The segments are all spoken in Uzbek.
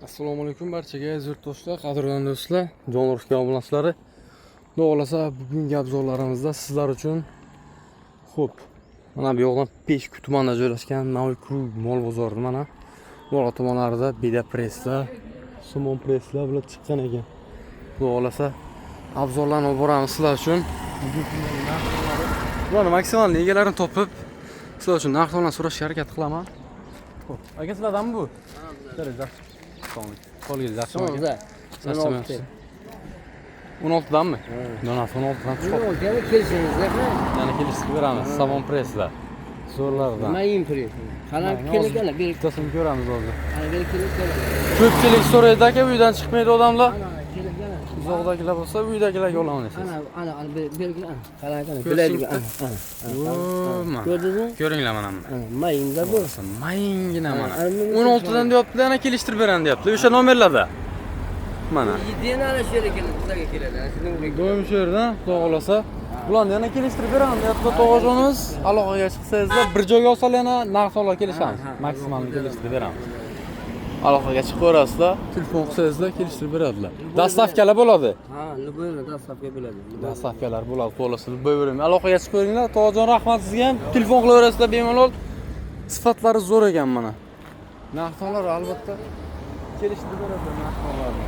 Assalomu alaykum barchaga, aziz yurtdoshlar, qadrdon do'stlar, jon urushgan obunachilari. Xudo xohlasa, bugungi обзор larimizda sizlar uchun, xo'p, mana bu yoqdan Peshku tumanida joylashgan Новый Круг mol bozori, mana bola tumanlarida beda presslar, somon presslar bular chiqqan ekan. Xudo xohlasa, обзор larni olib boramiz sizlar uchun. Bularni maksimal egalarini topib, sizlar uchun narx so'rashga harakat qilaman. Xo'p, aka, sizlardanmi bu? Yaxshi. Qo'lingiz yaxshimi, aka? Charchamayapsiz. 16danmi? Donasi 16dan chiqyapti. Yana kelishingizda. Yana kelishib beramiz. Somon presslar. Zo'rlardan. Mayin press. Qanaq kelgan bir. Bittasini ko'ramiz hozir. Ana bir kelgan. Ko'pchilik so'raydi, aka, uydan chiqmaydi odamlar. Ana kelgan. Uzoqdagilar bo'lsa, uydagilarga olaman siz. Ana, ana, ana belgi, ana. Qarang, ana Ko'rsin biladi, bitta. Ana, ana. Mana. Ko'rdingizmi? Ko'ringlar mana buni. Ana mayinda bu. Mayingina mana. Ha, ana. 16dan deyaptilar, yana kelishtirib beraman deyaptilar. O'sha nomerlarda. Mana. Yana ana shu yerga keladi, bizlarga keladi. Ana shuni uyiga. Doim shu yerdan, xudo xohlasa. Bularni yana kelishtirib beraman deyaptilar tog'ajonimiz. Aloqaga chiqsangizlar, bir joyga olsalar, yana narx to'la kelishamiz. Ha, ha. Maksimalni kelishtirib beramiz. Aloqaga chiqib ko'rasizlar, telefon qilsangizlar, kelishtirib beradilar. Доставка lar bo'ladi. Ha, любой доставка bo'ladi. Доставка lar bo'ladi, xohlasa bo'yavermang. Aloqaga chiqib ko'ringlar. Tog'ajon, rahmat sizga ham. Telefon qilaverasizlar bemalol. Sifatlari zo'r ekan mana. Narxlar albatta kelishtirib beradilar narxlarni.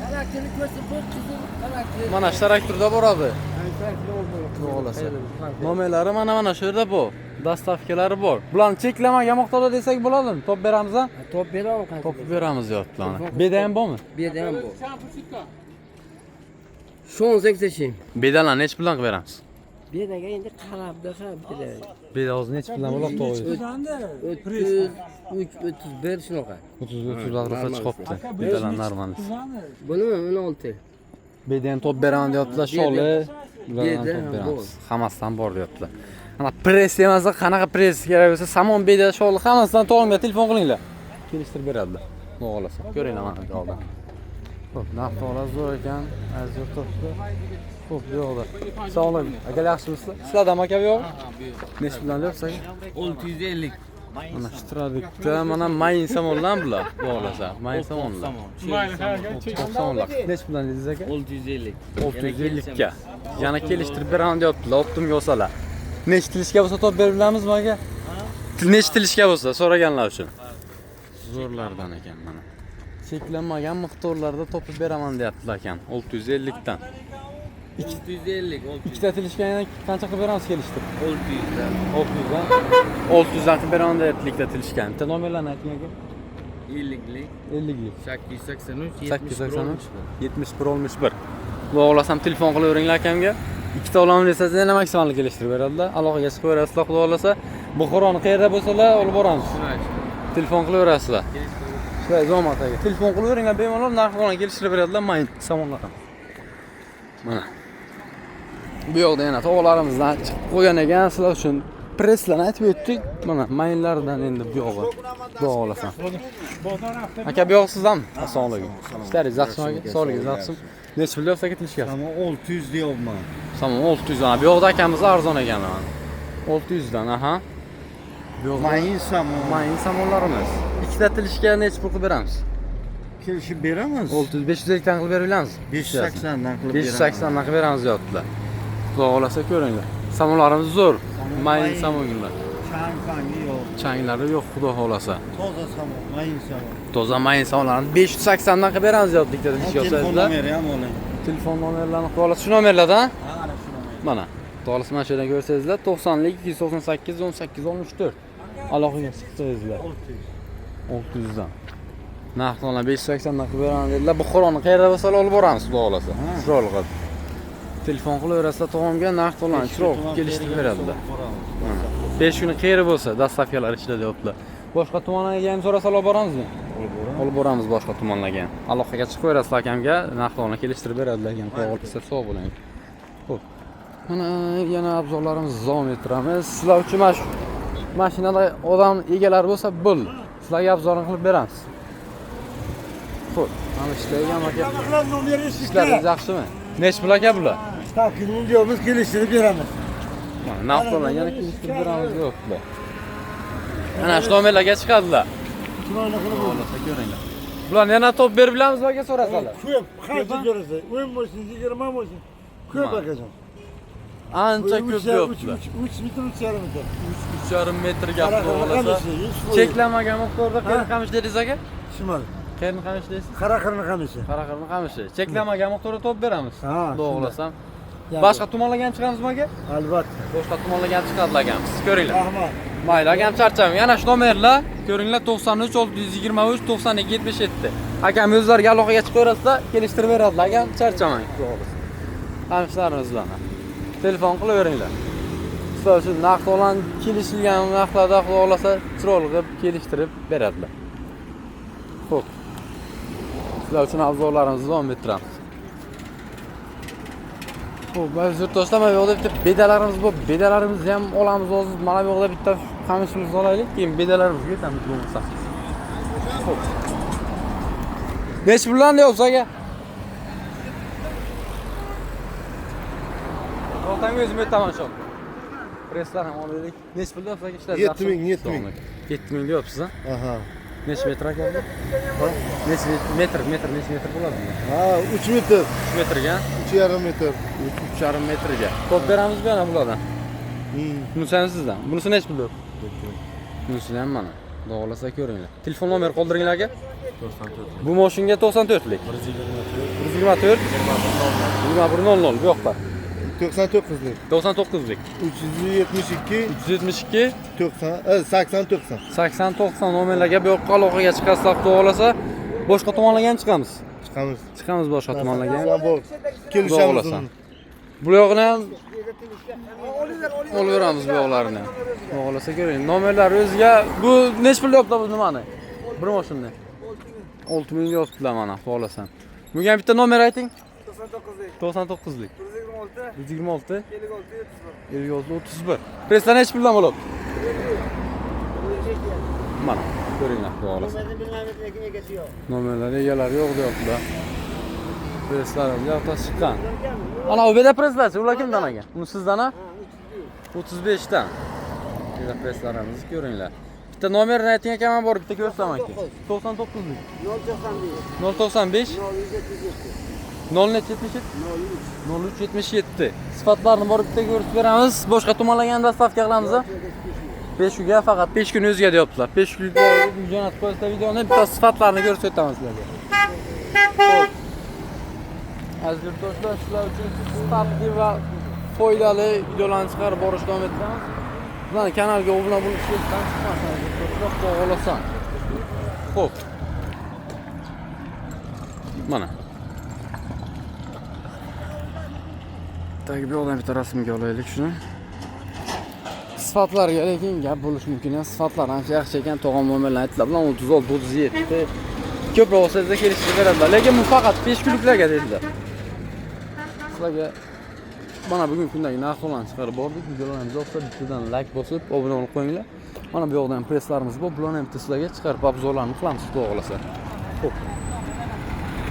Xarakterini ko'rsa, bu qizil xarakter. Mana shu traktorda boradi. Xudo xohlasa. Nomerlari mana shu yerda bu. Доставка lari bor. Bularni cheklamagan miqdorda desak bo'ladimi? Topib beramiz, a? Topib beraman qancha. Topib beramiz deyaptilar. Beda ham bormi? Bu yerda ham bor. Shu 18. Bedalarni nechi puldan qilib beramiz? Bu yerga endi qarabda ha bu yerda. Beda hozir nechi puldan bo'ladi, to'g'ri? 33, 31 shunaqa. 30 30 atrofida chiqyapti. Bedalar normal. Buni 16. Beda ham topib beraman deyaptilar, sholi. Bulardan Beda topib ham beramiz. bor. Hammasidan bor deyaptilar. Mana press emasda, qanaqa press kerak bo'lsa, somon, beda, sholi, hammasidan tog'imga telefon qilinglar. Kelishtirib beradilar. Xudo xohlasa. Ko'ringlar mana bu yoqda. Xo'p, narx to'g'ri zo'r ekan, aziz yurtdoshlar. Xo'p, bu yoqda. Assalomu alaykum. Aka, yaxshimisizlar? Sizlardan aka bu yoq? Nechi puldan deyapsiz, aka? 650. Mana shu turadi. Mana mayin somonlar bular, xudo xohlasa. Mayin somonlar. Samonlar. Nechi puldan dedingiz, aka? 650. 650 ga. Yana kelishtirib beraman deyaptilar, оптом ga olsalar. Nechta tilishga bo'lsa topib berib bilamizmi, aka? Nechta tilishga bo'lsa so'raganlar uchun. Zo'rlardan ekan mana. Cheklanmagan miqdorlarda topib beraman deyaptilar ekan 650 dan. 650. Ikkita tilishga yana qancha qilib beramiz kelishtirib? 600 dan. 600 dan. 600 dan qilib beraman deyaptilar ikkita tilishga. Bitta nomerlarni ayting, aka. 50lik. 50 lik. 883. 883 71 61. Xudo xohlasam, telefon qilaveringlar akamga. Ikkita olaman desangiz, yana maksimal kelishtirib beradilar. Aloqaga chiqib berasizlar, xudo xohlasa. Buxoroni qayerda bo'lsalar, olib boramiz. Telefon qilaverasizlar. Shunday zomat, aka. Telefon qilaveringlar bemalol, narx bilan kelishtirib beradilar mayin samonlar ham. Mana. Bu yoqda yana tog'larimizdan chiqib qo'ygan ekan sizlar uchun. Presslarni aytib o'tdik. Mana mayinlardan endi bu yog'i. Xudo xohlasa. Aka, bu yoq sizdanmi? Assalomu alaykum. Ishlaringiz yaxshimi, aka? Sog'ligingiz yaxshimi? Nechi pul deyapsiz, aka, tilishga? Tamam, 600 deyapman. Tamam, 600 dan. Bu yoqda akamiz arzon ekan mana. 600 dan, aha. Bu yoqda Mayin samon. Mayin samonlarimiz. Ikkita tilishga nechi pul qilib beramiz? Kelishib beramiz. 600 550 dan qilib bera bilamiz. 580 dan qilib beramiz. 580 dan qilib beramiz deyaptilar. Xudo xohlasa, ko'ringlar. Samonlarimiz zo'r. Mayin Mayin. samonlar. Chang pangi yo'q. Changlari yo'q, xudo xohlasa. Toza samon, mayin samon. Toza mayin samonlarni 580 dan qilib beramiz deyapti ikkita tilishga Telefon olsangizlar. nomeri ham oling. Telefon nomerlarini, xudo xohlasa, shu nomerlardan. Ha, ana shu nomer. Mana. Xudo xohlasa, mana shu yerdan ko'rsangizlar, 90lik 298 18 64. Aloqaga chiqsangizlar. 600. 600 dan. Narx 580 dan qilib beraman dedilar. Buxoroni qayerda bo'lsa olib boramiz, xudo xohlasa. Chiroyli qilib. Telefon qilaverasizlar tog'amga, narx to'lani chiroyli qilib kelishtirib beradilar. 5 kuni qayerda bo'lsa, доставка lar ishda deyaptilar. Boshqa tumanlarga ham so'rasalar, olib boramizmi? Olib boramiz. Olib boramiz boshqa tumanlarga ham. Aloqaga chiqib berasizlar akamga, narx kelishtirib beradilar ekan. Xudo xohlasa, sog' bo'ling. Xo'p. Mana yana обзор larimizni davom ettiramiz. Sizlar uchun mana shu mashinada odam egalari bo'lsa, bo'ldi. Sizlarga обзор ini qilib beramiz. Xo'p, mana ishlaydigan aka. Ishlaringiz yaxshimi? Nechi pul, aka, bular? Takimini diyoruz, kelishtirib beramiz. Mana narx bilan yana kelishtirib beramiz deyaptilar. Mana shu nomerlarga chiqadilar. Chiroyli qilib Xudo xohlasa ko'ringlar. Bularni yana top berib bilamiz aka so'rasalar. Ko'p, qancha ko'rasa, 10 bo'lsin, 20 bo'lsin. Ko'p akajon. Ancha ko'p deyaptilar. 3 metr, 3,5 metr. 3,5 metrga xudo xohlasa. Cheklamagan miqdorda qerin qamish dedingiz aka? Tushunmadim. Qerin qamish deysiz? Qaraqirini qamishi. Qaraqirini qamishi. Cheklamagan miqdorda top beramiz. Ha, Xudo xohlasa. Yangi. Boshqa tumanlarga ham chiqamizmi aka? Albatta. Boshqa tumanlarga ham chiqadilar akamiz. Ko'ringlar. Rahmat. Mayli akam charchamang. Yana shu nomerlar ko'ringlar 93 623 92 77. Akam o'zlariga aloqaga chiqib berasizlar, kelishtirib beradilar. Akam charchamang. Xudo xohlasa. Qamishlarimiz bilan. Telefon qilaveringlar. Sizlar uchun naqd olan kelishilgan narxlarda xudo xohlasa chiroyli qilib kelishtirib beradilar. Xo'p. Sizlar uchun obzorlarimizni davom ettiramiz. Xo'p, aziz yurtdoshlar, mana bu yoqda bitta bedalarimiz bor. Bedalarimizni ham olamiz hozir. Mana bu yoqda bitta qamishimizni olaylik, keyin bedalarimizga yetamiz bo'lmasa. Xo'p. Nechi puldan deyapsiz aka? To'xtang, o'zim aytaman shu. Presslar ham olaylik. Nechi pul deyapsiz aka ishlar? 7000, 7000. 7000 deyapsiz, ha? Aha. Nechi metr aka bu? Nechi metr, metr, nechi metr bo'ladi bu? Ha, 3 metr, 3 metrga? 3,5 metr. 3,5 metrga. Top beramizmi yana bulardan? Bunisi ham sizdan. Bunisi nechi pul deyapsiz? Bunisi ham mana. Xudo xohlasa ko'ringlar. Telefon nomer qoldiringlar aka. 94. Bu mashinga 94lik. 124. 124 21 00 bu yoqda. 99lik. 99lik. 372 372 90 80 90. 80 90 nomerlarga bu yoqqa aloqaga chiqasizlar, xudo xohlasa. Boshqa tomonlarga ham chiqamiz. Chiqamiz. Chiqamiz boshqa tomonlarga ham. Bor. Xudo Kelishamiz. xohlasa. Bu yog'ini ham olaveramiz bu yoqlarini. Xudo xohlasa ko'ring. Nomerlar o'ziga bu nechi pul deyaptilar bu nimani? Bir mashinani. 6000 deyaptilar mana, xudo xohlasa. Bunga ham bitta nomer ayting. 99lik. 126 126 56 31. Presslar nechi puldan bo'ladi? Mana ko'ringlar, xudo xohlasa. Nomerlar egalari yo'q deyaptilar. Presslar bu yoqda chiqqan. Ana u beda presslarchi, ular kimdan aka? Uni sizdan ha? 35 dan. Beda presslarimizni ko'ringlar. Bitta nomerini ayting aka, men borib bitta ko'rsam aka. 99lik. 095 077 0377. Sifatlarini borib bitta ko'rsatib beramiz. Boshqa tumanlarga ham dostavka qilamiz. 5 kunga faqat 5 kun o'ziga deyaptilar. 5 kun jo'natib qo'ysa videoni bitta sifatlarini ko'rsatib o'tamiz sizlarga. Xo'p. Aziz yurtdoshlar, sizlar uchun sifatli va foydali videolarni chiqarib borishni davom ettiramiz. Bizlarning kanalga obuna bo'lish esdan chiqmasin, aziz yurtdoshlar, xudo xohlasa. Xo'p. Mana. Tagi bu yoqdan bitta rasmga olaylik shuni. Sifatlarga lekin gap bo'lishi mumkin emas. Sifatlar ancha yaxshi ekan, tog'am nomerlarni aytdilar bilan 36 37. Ko'proq olsangizlar kelishtirib beradilar. Lekin bu faqat 5 kunliklarga dedilar. Sizlarga mana bugungi kundagi narxlarni chiqarib bordik. Videolarimiz yoqsa bittadan like bosib, obuna bo'lib qo'yinglar. Mana bu yoqdan presslarimiz bor. Bularni ham bitta sizlarga chiqarib obzorlarni qilamiz, xudo xohlasa. Xo'p.